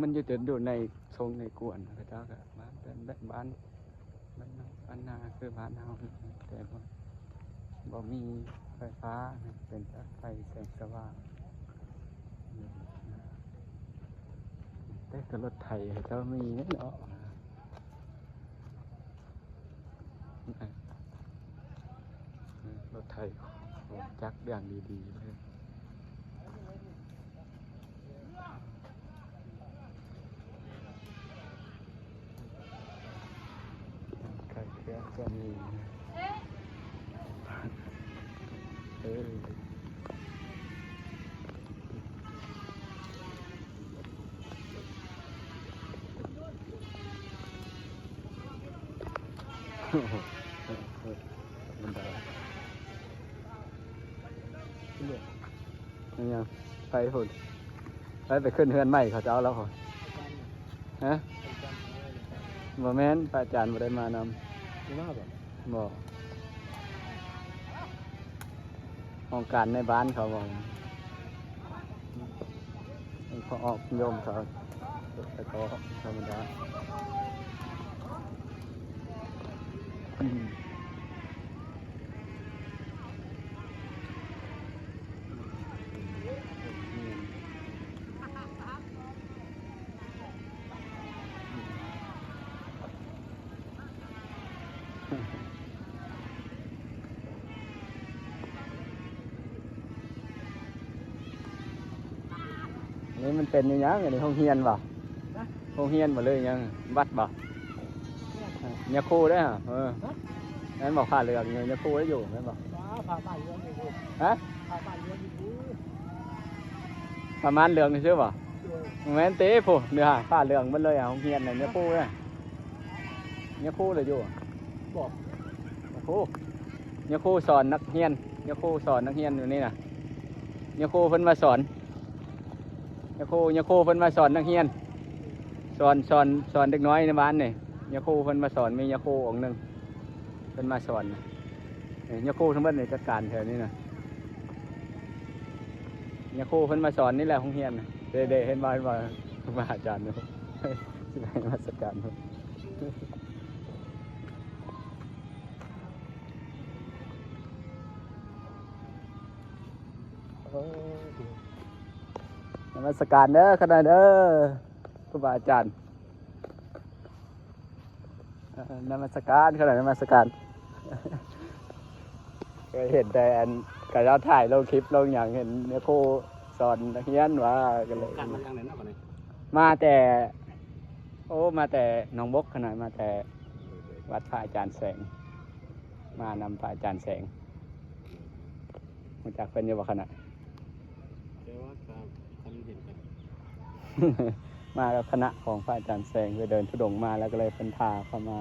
ມັນຢູ່ແຕ່ຢູ່ໃນຊົງໃນກວນ ເຂົາເຈົ້າກໍມາເປັນແບບບ້ານ ບ້ານນອກ ອັນນາຄືບ້ານເຮົາ ແຕ່ບໍ່ ບໍ່ມີໄຟຟ້າ ເປັນແຕ່ໄຟແສງສະຫວ່າງ ແຕ່ກໍລົດໄຖເຂົາເຈົ້າມີເນາະ. ລົດໄຖຂອງຈັກຢ່າງດີໆເລີຍ ໄຂ່ເຄື່ອງກໍມີ ເອີ. ມັນໄດ້ ມັນຫຍັງ ໄປພຸ້ນ ໄປ ໄປຂຶ້ນເຮືອນໃໝ່ເຂົາເຈົ້າແລ້ວ ຮະ? ບໍ່ແມ່ນ ພະອາຈານບໍ່ໄດ້ມານຳ ບໍ່ ຫ້ອງການໃນບ້ານເຂົາບໍ່ ເຂົາອອກໂຍມເຂົາ ແຕ່ກໍທຳມະດາ ອືມ. ອັນນີ້ມັນເປັນອີຫຍັງ? ອັນນີ້ໂຮງຮຽນບໍ່? ຮະ? ໂຮງຮຽນບໍ່ ຫຼືຫຍັງ? ວັດບໍ່? ຍາຄູເດ້ອະ ເອີ ຮະ? ແມ່ນບໍ່? ຜ້າເຫຼືອງຢູ່ ຍາຄູໄດ້ຢູ່ ແມ່ນບໍ່? ຜ້າ ຜ້າເຫຼືອງຢູ່ ຮະ? ຜ້າເຫຼືອງຢູ່ ຜ້າມ່ານເຫຼືອງຊື່ບໍ່? ໂດຍ ແມ່ນຕິພຸ້ນ ເດີ ຜ້າເຫຼືອງເບິດເລີຍ ໂຮງຮຽນນະ ຍາຄູນະ ຍາຄູລະຢູ່ ບໍ່ ຍາຄູ ຍາຄູສອນນັກຮຽນ ຍາຄູສອນນັກຮຽນຢູ່ນີ້ນະ ຍາຄູເພິ່ນມາສອນ ຍາຄູ ຍາຄູເພິ່ນມາສອນນັກຮຽນ ສອນ ສອນ ສອນເດັກນ້ອຍໃນບ້ານນີ້ ຍາຄູເພິ່ນມາສອນ ມີຍາຄູອົງໜຶ່ງ ເພິ່ນມາສອນນະ ນີ້ຍາຄູທັງເບິດນີ້ຈັດການແຖວນີ້ນະ ຍາຄູເພິ່ນມາສອນນີ້ແຫຼະໂຮງຮຽນນະ ເດ້ ເດ້ ເຫັນບໍ່ ເຫັນບໍ່ ຄູບາອາຈານຢູ່ ຊິໄປນະມັດສະການ ໂອ້ ນະມັດສະການເດີ ຂະນ້ອຍເດີ ຄູບາອາຈານ. ເອີ ນະມັດສະການ ຂະນ້ອຍ ນະມັດສະການ ເຄີຍເຫັນແຕ່ອັນ ເຂົາເຈົ້າຖ່າຍລົງຄລິບລົງຫຍັງ ເຫັນຍາຄູສອນນັກຮຽນວ່າ ກໍເລີຍ ໂອ້ ມາທາງໃດເນາະ ມາແຕ່ ໂອ້ ມາແຕ່ໜອງບົກ ຂະນ້ອຍ ມາແຕ່ວັດພະອາຈານແສງ ມານຳພະອາຈານແສງ ຮູ້ຈັກເພິ່ນຢູ່ບໍ່ ຂະນ້ອຍ? ແຕ່ວ່າກໍຄັນເຫັນກັນ ມາກັບຄະນະຂອງພະອາຈານແສງ ໄປເດີນທຸດົງມາ ແລ້ວກໍເລີຍເພິ່ນພາເຂົ້າມາ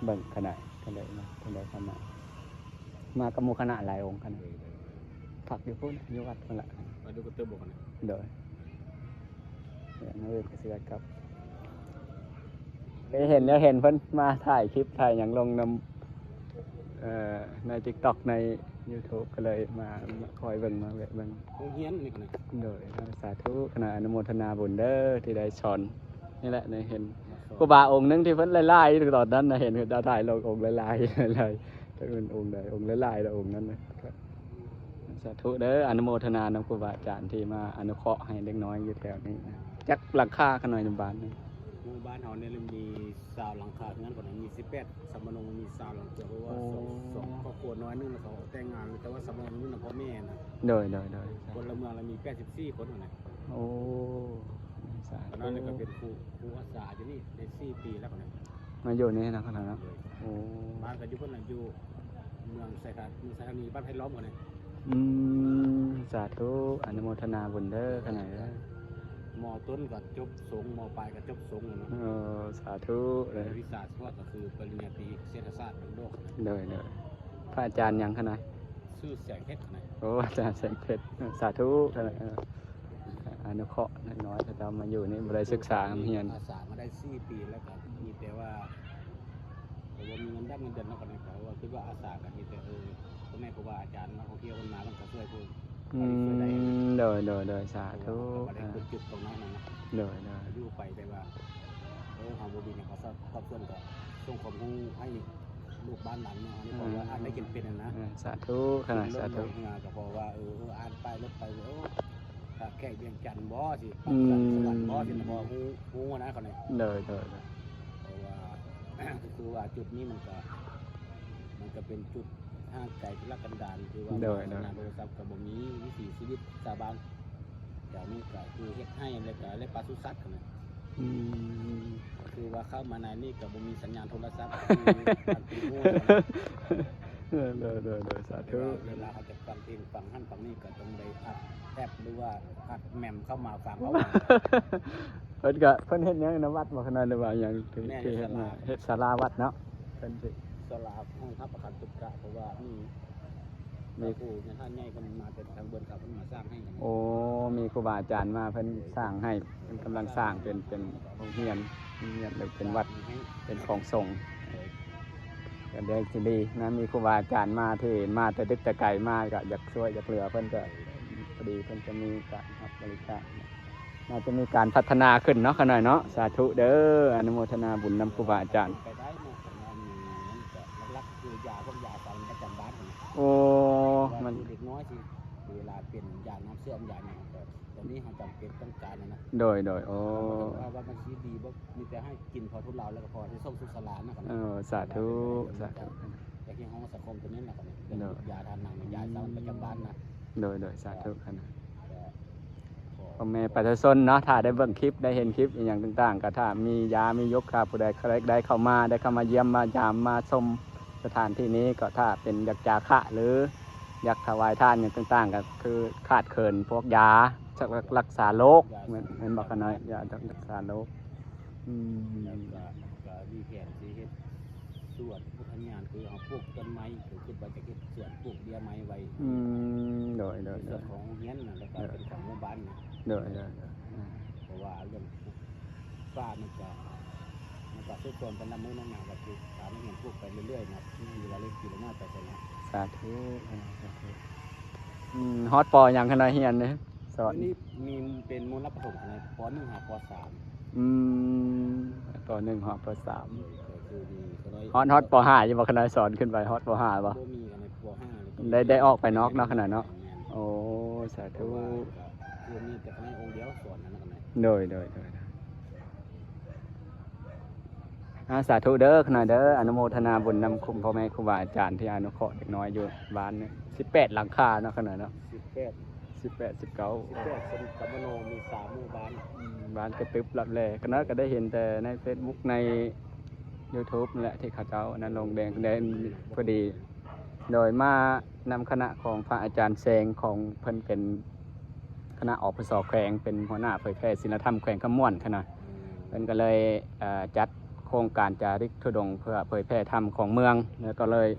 ເບິ່ງຄະນະ ກໍເລີຍມາ ກໍເລີຍເຂົ້າມາ ມາກັບໝູ່ຄະນະຫຼາຍອົງ ຄະນະ ໂດຍ ໂດຍ ພັກຢູ່ພຸ້ນ ຢູ່ວັດພຸ້ນລະ ໄປດູກະເຕີບບໍ່ ຄະນະ ໂດຍ. ເອີ ມາເບິ່ງເສືອກັບ ເຄີຍເຫັນ ແລ້ວເຫັນເພິ່ນມາຖ່າຍຄລິບຖ່າຍຫຍັງລົງນຳ ເອີ ໃນຕິກຕັອກ ໃນຢູທູບ ກໍເລີຍມາ ມາຄອຍເບິ່ງ ມາແວະເບິ່ງ ໂຮງຮຽນນີ້ນະ ໂດຍ ສາທຸ ຄະນະອະນຸໂມທະນາບຸນເດີ ທີ່ໄດ້ສອນ ນີ້ແຫຼະ ໄດ້ເຫັນ ມາສອນ ຄູບາອົງໜຶ່ງທີ່ເພິ່ນຫຼາຍໆ ຕອນນັ້ນນະ ເຫັນເຂົາເຈົ້າຖ່າຍລົງອົງຫຼາຍໆ ຫຼາຍໆ ຈັກເປັນອົງໃດ ອົງຫຼາຍໆ ແລ້ວອົງນັ້ນນະ. ສາທຸເດີ ອະນຸໂມທະນານຳຄູບາອາຈານທີ່ມາອະນຸເຄາະໃຫ້ເດັກນ້ອຍຢູ່ແຖວນີ້ນະ ຈັກຫຼັງຄາຂະນ້ອຍໃນບ້ານນີ້? ໂອ້ ບ້ານເຮົານີ້ມີຊາວຫຼັງຄາເຮືອນ ກ່ອນມີສິບແປດ ສຳມະໂນມີຊາວຫຼັງຄາ ເພາະວ່າ ໂອ້ ສອງ ສອງຄອບຄົວນ້ອຍໜຶ່ງ ແລ້ວເຂົາແຕ່ງງານ ແຕ່ວ່າສຳມະໂນຢູ່ນຳພໍ່ແມ່ນະ ໂດຍ ໂດຍ ໂດຍ ພົນລະເມືອງລະມີແປດສິບສີ່ຄົນຫັ້ນນະ ໂອ້ ສາທຸ ຕອນນັ້ນກໍເປັນຄູ ຄູອາສາຢູ່ນີ້ໄດ້ສີ່ປີແລ້ວຫັ້ນນະ ມາຢູ່ນີ້ນະ ຂະນ້ອຍເນາະ ໂດຍ ໂອ້ ບ້ານກໍຢູ່ພຸ້ນນະ ຢູ່ ເມືອງໄຊທາ ເມືອງໄຊທານີ ບ້ານໄຜ່ລ້ອມ ບໍ່ນີ້ ອືມ ສາທຸ ອະນຸໂມທະນາບຸນເດີ ຂະນ້ອຍເດີ ມໍຕົ້ນກໍຈົບສົງ ມໍປາຍກໍຈົບສົງເນາະ ເອີ ສາທຸເດີ ວິຊາສະເພາະກໍຄືປະລິນຍາຕີເສດຖະສາດ ໂດຍ ໂດຍ ພະອາຈານຫຍັງ ຂະນ້ອຍ ຊື່ແສງເພັດ ຂະນ້ອຍ ໂອ້ ອາຈານແສງເພັດ ສາທຸ ຂະນ້ອຍ ເອີ ອະນຸເຄາະເດັກນ້ອຍເຂົາເຈົ້າມາຢູ່ນີ້ ບໍ່ໄດ້ສຶກສາຮຽນ ອາສາມາໄດ້ສີ່ປີແລ້ວ ກໍມີແຕ່ວ່າ ກໍບໍ່ມີເງິນດຳເງິນເດືອນເນາະ ກໍເລີຍວ່າຄິດວ່າອາສາກໍມີແຕ່ ເອີ ພໍ່ແມ່ຄູບາອາຈານມາທ່ອງທ່ຽວເພິ່ນມາ ເພິ່ນກໍຊ່ວຍຜູ້ ອືມ ຊ່ວຍໄດ້ ໂດຍ ໂດຍ ໂດຍ ສາທຸ ເພາະວ່າເຮົາກໍບໍ່ໄດ້ ອ່າ ຂຸດຈຸດຕົງນັ້ນນະ ໂດຍ ໂດຍ ຢູ່ໄປແບບວ່າ ເອີ ເຮົາບໍ່ມີຫຍັງ ເຂົາຊອບ ຊອບສ່ວນກໍສົ່ງຄວາມຮູ້ໃຫ້ລູກບ້ານຫຼານເມືອງເຮົານີ້ ອືມ ເພາະວ່າອ່ານໄດ້ກິນເປັນຫັ້ນນະ ເອີ ສາທຸ ຂະໜາດ ສາທຸ ເຮົາກໍເວົ້າວ່າ ເອີ ອ່ານປ້າຍລົດໄປ ໂອ້ ຖ້າແຂກວຽງຈັນບໍ່ ຊິ ອືມ ປັກສັນສະຫວັນບໍ່ ຊິນະ ບໍ່ຮູ້ ຮູ້ນະ ເຂົານີ້ ໂດຍ ໂດຍ ໂດຍ ເພາະວ່າ ກໍຄືວ່າຈຸດນີ້ມັນກໍ ມັນກໍເປັນຈຸດຫ່າງໄກທຸລະກັນດານ ຄືວ່າ ໂດຍ ໂດຍ ສັນຍານໂທລະສັບກໍບໍ່ມີ ວິຖີຊີວິດຊາວບ້ານແຖວນີ້ກໍຄືເຮັດໄຮ່ ແລ້ວກໍລ້ຽງປະສຸສັດຫັ້ນນະ ອືມ ກໍຄືວ່າເຂົ້າມາໃນນີ້ກໍບໍ່ມີສັນຍານໂທລະສັບ ຄືອັນທີ່ຮູ້ ໂດຍ ໂດຍ ໂດຍ ສາທຸ ເວລາເຮົາຈະຟັງເພງຟັງຫັ້ນຟັງນີ້ ກໍຕ້ອງໄດ້ອັດແທັບ ຫຼືວ່າອັດແມັມເຂົ້າມາຟັງເອົາ ເພິ່ນກໍ ເພິ່ນເຮັດຫຍັງນະ ວັດບໍ່ຂະນ້ອຍ ຫຼືວ່າຫຍັງທີ່ ແມ່ນ ທີ່ເຮັດມາ ເຮັດສາລາ ເຮັດສາລາວັດເນາະ ເພິ່ນຊິ ສາລາຫ້ອງຮັບອາຄານຕຸກະ ເພາະວ່າມີ ມີ ມີ ພະຄູແມ່ນທ່ານໃຫຍ່ເພິ່ນມາແຕ່ທາງເບີນເຂົາ ເພິ່ນມາສ້າງໃຫ້ ໂອ້ ມີຄູບາອາຈານມາ ເພິ່ນສ້າງໃຫ້ ເພິ່ນກຳລັງສ້າງເປັນ ເປັນໂຮງຮຽນ ໂຮງຮຽນ ຫຼືເປັນວັດ ເປັນຂອງສົງ ໂດຍ ກໍໄດ້ຊິດີນະ ມີຄູບາອາຈານມາ ທີ່ມາແຕ່ດຶກແຕ່ໄກມາ ກໍຢາກຊ່ວຍຢາກເຫຼືອເພິ່ນ ກໍພໍດີເພິ່ນຈະມີການຮັບບໍລິຈາກ ໜ້າຈະມີການພັດທະນາຂຶ້ນເນາະ ຂະນ້ອຍເນາະ ສາທຸເດີ ອະນຸໂມທະນາບຸນນຳຄູບາອາຈານ ໄປໄດ້ເນາະ ຄັນວ່າມີນັ້ນກໍຫຼັກໆ ຄືຢາ ພວກຢາສາມັນປະຈຳບ້ານຫັ້ນນະ ໂອ້ ເພາະວ່າ ມັນ ເດັກນ້ອຍຊິ ເວລາເປັນຢານ້ຳເຊື່ອມຢາຫຍັງ ກໍຕອນນີ້ເຮົາຈຳເປັນຕ້ອງການຫັ້ນນະ ໂດຍ ໂດຍ ໂອ້ ເພາະວ່າມັນຊິດີບໍ່ ມີແຕ່ໃຫ້ກິນພໍທຸລາວ ແລ້ວກໍພໍທີ່ສົ່ງສູ່ສາລານະ ເອີ ສາທຸ ສາທຸ ຢາກເຮັດຫ້ອງສັງຄົມຕົວນີ້ນະ ໂດຍ ຢາທາດໜັງ ຢາສາມັນປະຈຳບ້ານນະ ໂດຍ ໂດຍ ສາທຸ ຄັນນະ ກໍ ພໍ່ແມ່ປະຊາຊົນເນາະ ຖ້າໄດ້ເບິ່ງຄລິບ ໄດ້ເຫັນຄລິບອີ່ຫຍັງຕ່າງໆ ກໍຖ້າມີຢາມີຢົກ ຖ້າຜູ້ໃດໄດ້ເຂົ້າມາ ໄດ້ເຂົ້າມາຢ້ຽມມາຢາມມາຊົມສະຖານທີ່ນີ້ ກໍຖ້າເປັນຢາກຈາຄະ ຫຼື ຢາກຖວາຍທານຫຍັງຕ່າງໆ ກໍຄືຂາດເຂີນພວກຢາ ຈະລັກ ລັກສາໂລກ ແມ່ນ ແມ່ນບໍ່ຂະນ້ອຍ? ຢາຈະລັກສາໂລກ ອືມ ແລ້ວກໍ ກໍມີແຜນຊິເຮັດ ສວນອຸທະຍານ ຄືເຮົາປູກຕົ້ນໄມ້ ຄືຄິດວ່າຈະເຮັດສວນປູກເບ້ຍໄມ້ໄວ້ ອືມ ໂດຍ ໂດຍ ໃນສ່ວນຂອງໂຮງຮຽນນະ ແລ້ວກໍເປັນຂອງໝູ່ບ້ານນະ ໂດຍ ໂດຍ ໂດຍ ອືມ ເພາະວ່າເລື່ອງປູກປ່າມັນກໍ ມັນກໍຊຸກໂຊນໄປນຳມື້ນຳຫຍັງ ກໍຄືພານັກຮຽນປູກໄປເລື້ອຍໆນະ ທີລະເລັກທີລະນ້ອຍໄປຊັ້ນນະ ສາທຸ ສາທຸ ອືມ ຮອດ ປໍ ຫຍັງຂະນ້ອຍຮຽນນີ້? ສອນ ມີ ມີເປັນມໍລະປະຖົມຂະນ້ອຍ ປໍໜຶ່ງຫາປໍສາມ ອືມ ປໍໜຶ່ງຮອດປໍສາມ ໂດຍ ກໍຄືມີຂະນ້ອຍ ຮອດ ຮອດປໍຫ້າຢູ່ບໍ່ຂະນ້ອຍ? ສອນຂຶ້ນໄປຮອດປໍຫ້າບໍ່? ບໍ່ມີຂະນ້ອຍ ປໍຫ້າ ໄດ້ ໄດ້ອອກໄປນອກເນາະຂະນ້ອຍເນາະ ແມ່ນ ໂອ້ ສາທຸ ເພາະວ່າກໍຄືມີແຕ່ຂະນ້ອຍອົງດຽວສອນນັ້ນນະຂະນ້ອຍ ໂດຍ ໂດຍ ໂດຍ ອາ ສາທຸເດີຂະນ້ອຍເດີ ອະນຸໂມທະນາບຸນນຳຄຸມພໍ່ແມ່ຄູບາອາຈານທີ່ອະນຸເຄາະເດັກນ້ອຍຢູ່ບ້ານນີ້ ສິບແປດຫຼັງຄາເນາະຂະນ້ອຍເນາະ ສິບແປດ ສິບແປດ ສິບເກົ້າ ສິບແປດ ເປັນກຳມະໂນ ມີສາມໝູ່ບ້ານ ອືມ ບ້ານກະຕຶບລັບແລ ຂະນ້ອຍກໍໄດ້ເຫັນແຕ່ໃນເຟສບຸກ ໃນຢູທູບນີ້ແຫຼະ ທີ່ເຂົາເຈົ້ານັ້ນລົງແດງ ແດງພໍດີ ໂດຍມານຳຄະນະຂອງພະອາຈານແສງ ຂອງເພິ່ນເປັນຄະນະ ອພສ ແຂວງ ເປັນຫົວໜ້າເຜີຍແຜ່ສິນລະທຳແຂວງຄຳມ່ວນຂະນ້ອຍ ອືມ ເພິ່ນກໍເລີຍ ເອີ ຈັດໂຄງການຈາລິກທຸດົງເພື່ອເຜີຍແຜ່ທຳຂອງເມືອງ ແລ້ວກໍເລີຍ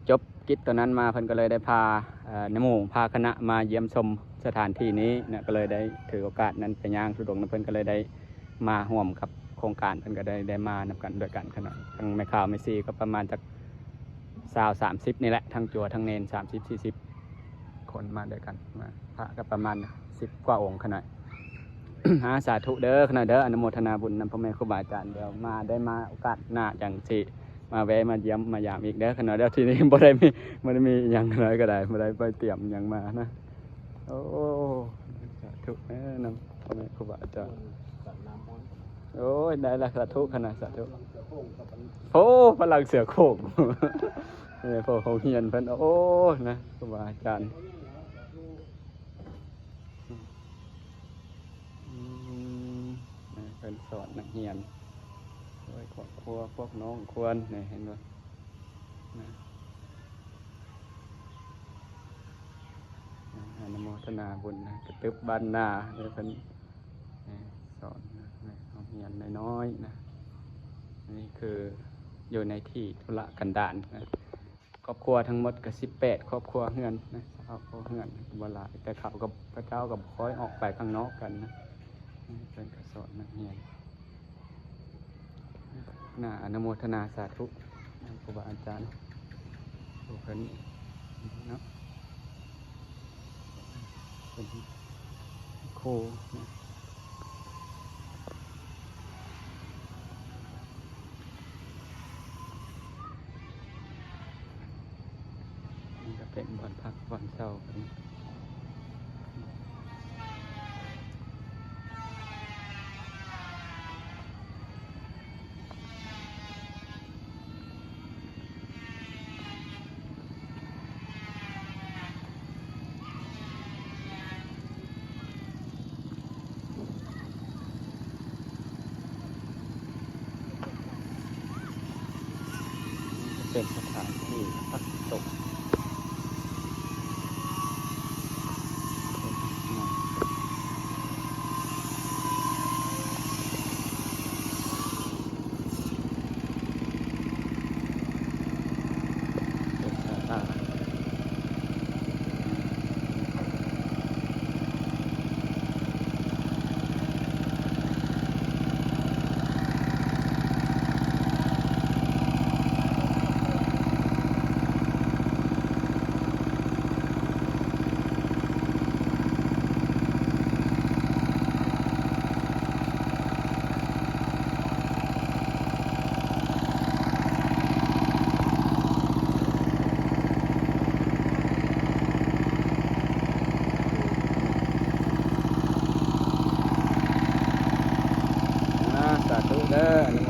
ຈົບ ກິດຕົວນັ້ນມາ ເພິ່ນກໍເລີຍໄດ້ພາ ເອີ ນຳໝູ່ພາຄະນະມາຢ້ຽມຊົມສະຖານທີ່ນີ້ນະ ກໍເລີຍໄດ້ຖືໂອກາດນັ້ນໄປຍ່າງທຸດົງນຳເພິ່ນ ກໍເລີຍໄດ້ມາຮ່ວມກັບໂຄງການ ເພິ່ນກໍໄດ້ ໄດ້ມານຳກັນດ້ວຍກັນຂະນ້ອຍ ທັງແມ່ຂ່າວແມ່ຊີກໍປະມານຈັກຊາວ ສາມສິບນີ້ແຫຼະ ທັງຈົວທັງເນນ ສາມສິບ ສີ່ສິບ ຄົນມາດ້ວຍກັນ ມາ ພະກໍປະມານສິບກວ່າອົງຂະນ້ອຍ ອາ ສາທຸເດີຂະນ້ອຍເດີ ອະນຸໂມທະນາບຸນນຳພໍ່ແມ່ຄູບາອາຈານ ດຽວມາ ໄດ້ມາໂອກາດໜ້າຈັ່ງຊິມາແວ່ມາຢ້ຽມມາຢາມອີກເດີຂະນ້ອຍເດີ ທີ່ນີ້ບໍ່ໄດ້ມີ ບໍ່ໄດ້ມີຫຍັງຂະນ້ອຍກໍໄດ້ ບໍ່ໄດ້ໄປຕຽມຫຍັງມານະ ໂອ້ ສາທຸເດີນຳພໍ່ແມ່ຄູບາອາຈານ ໂອ້ຍ ໄດ້ລະ ສາທຸຂະນ້ອຍ ສາທຸ ໂອ້ ພະລັງເສືອໂຄ່ງ ເອີ ໂຮງຮຽນເພິ່ນ ໂອ້ ນະ ຄູບາອາຈານ ອືມ ນະ ເພິ່ນສອນນັກຮຽນ ໂດຍຄອບຄົວພວກນ້ອງຄວນ ນີ້ເຫັນບໍ່ ນະ ອະນຸໂມທະນາບຸນນະ ກະຕຶບບ້ານນາ ເອີ ເພິ່ນ ນີ້ສອນນະ ໃນຫ້ອງຮຽນນ້ອຍໆນະ ນີ້ຄືຢູ່ໃນທີ່ທຸລະກັນດານນະ ຄອບຄົວທັງໝົດກໍສິບແປດຄອບຄົວເຮືອນນະ ຄອບຄົວເຮືອນບໍ່ຫຼາຍ ແຕ່ເຂົາກໍ ເຂົາເຈົ້າກໍບໍ່ຄ່ອຍອອກໄປຂ້າງນອກກັນນະ ນີ້ເພິ່ນກໍສອນນັກຮຽນ ໜ້າອະນຸໂມທະນາສາທຸນຳຄູບາອາຈານ ຜູ້ເພິ່ນເນາະ ເພິ່ນ ໂອ້ ນີ້ກະເປັນບ່ອນພັກບ່ອນເຊົາເພິ່ນ. ເປັນສະຖານທີ່ພັກຕົກ. ອາ ສາທຸເດີ ອະນຸ